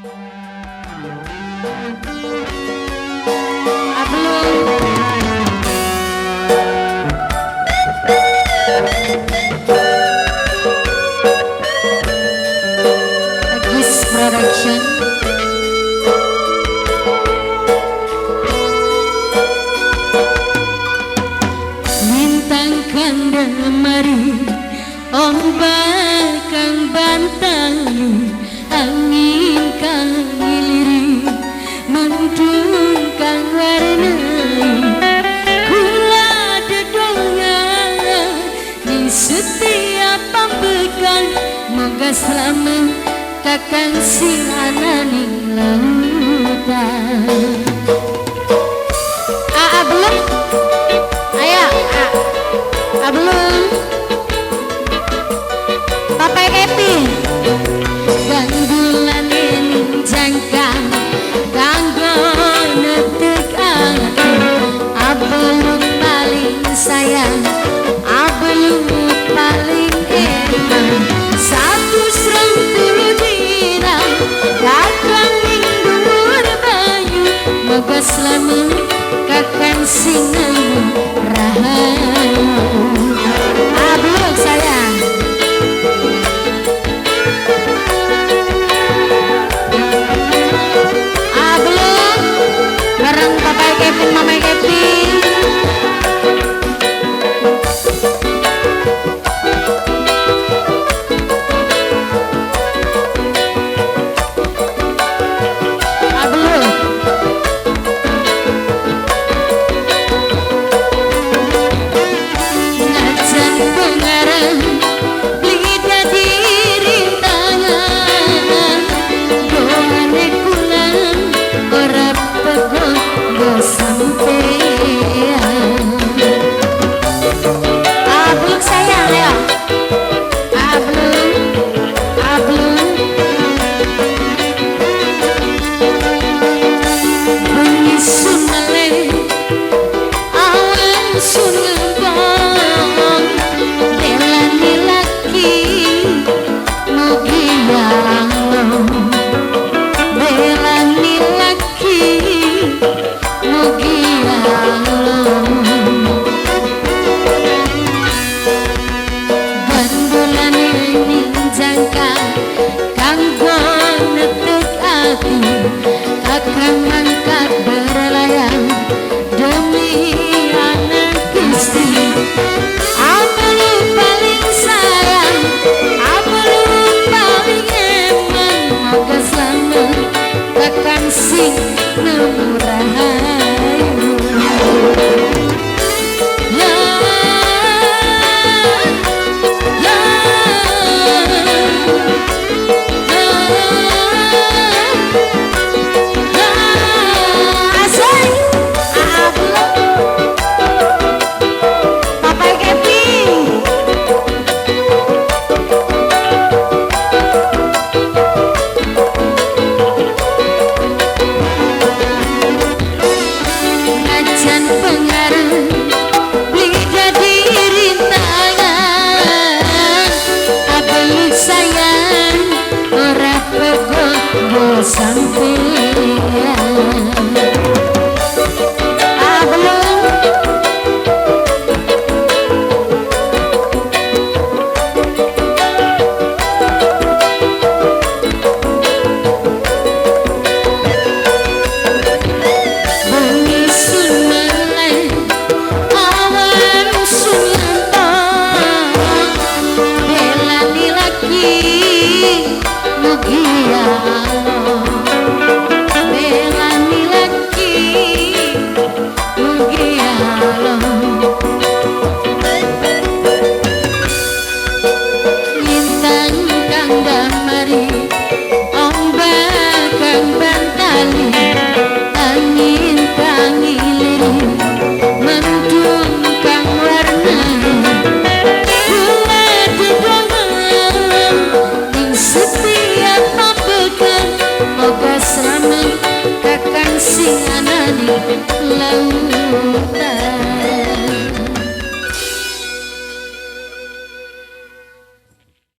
Agus Production. Lintang kandamari, ombak kang bantali, angin kang ngiliri, mendung kang warnai. Kula dedonga ning setiap pambekan, moga slamet kakang sing ana ning lautan. Aa belum? Ayo, A belum? Papa Kevin. Gandulane ning jangka kanggo netek ati, abeluk paling sayang, abeluk paling enak. 120 dina kakang ning dhuwur banyu, moga slamet kakang sing nemu rahayu. Abeluk sayang. Abeluk bareng Papa Kevin, Mama Kevin. Abeluk. Najan pengarang beli dadi rintangan, dongane kula ora pegel go sampean. Abeluk sayang, ayo. Abeluk, abeluk. Bengi sumele, awan sun ngembang, belani laki mugi ya Allah, belani laki mugi ya Allah. Gandulane ning jangka kanggo netek ati, kakang mangkat berlayar demi anak istri. Abeluk paling sayang, abeluk paling eman, moga slamet kakang sing nemu rahayu. Ya, ya, ya, ya, asik. Abeluk. Papa Kevin. Najan pengaruh beli jadi rintangan, abeluk sayang ora pegel go sampean. Abeluk. Bengi sun meleh, awan sun ngembang, belani laki mugi ya Allah, belani laki mugi ya Allah. Lintang kang damari, ombak kang bantali, angin kang ngiliri, mendung kang warnai. Kula dedongan ning setiap pambekan, moga slamet kakang sing ana ning lautan.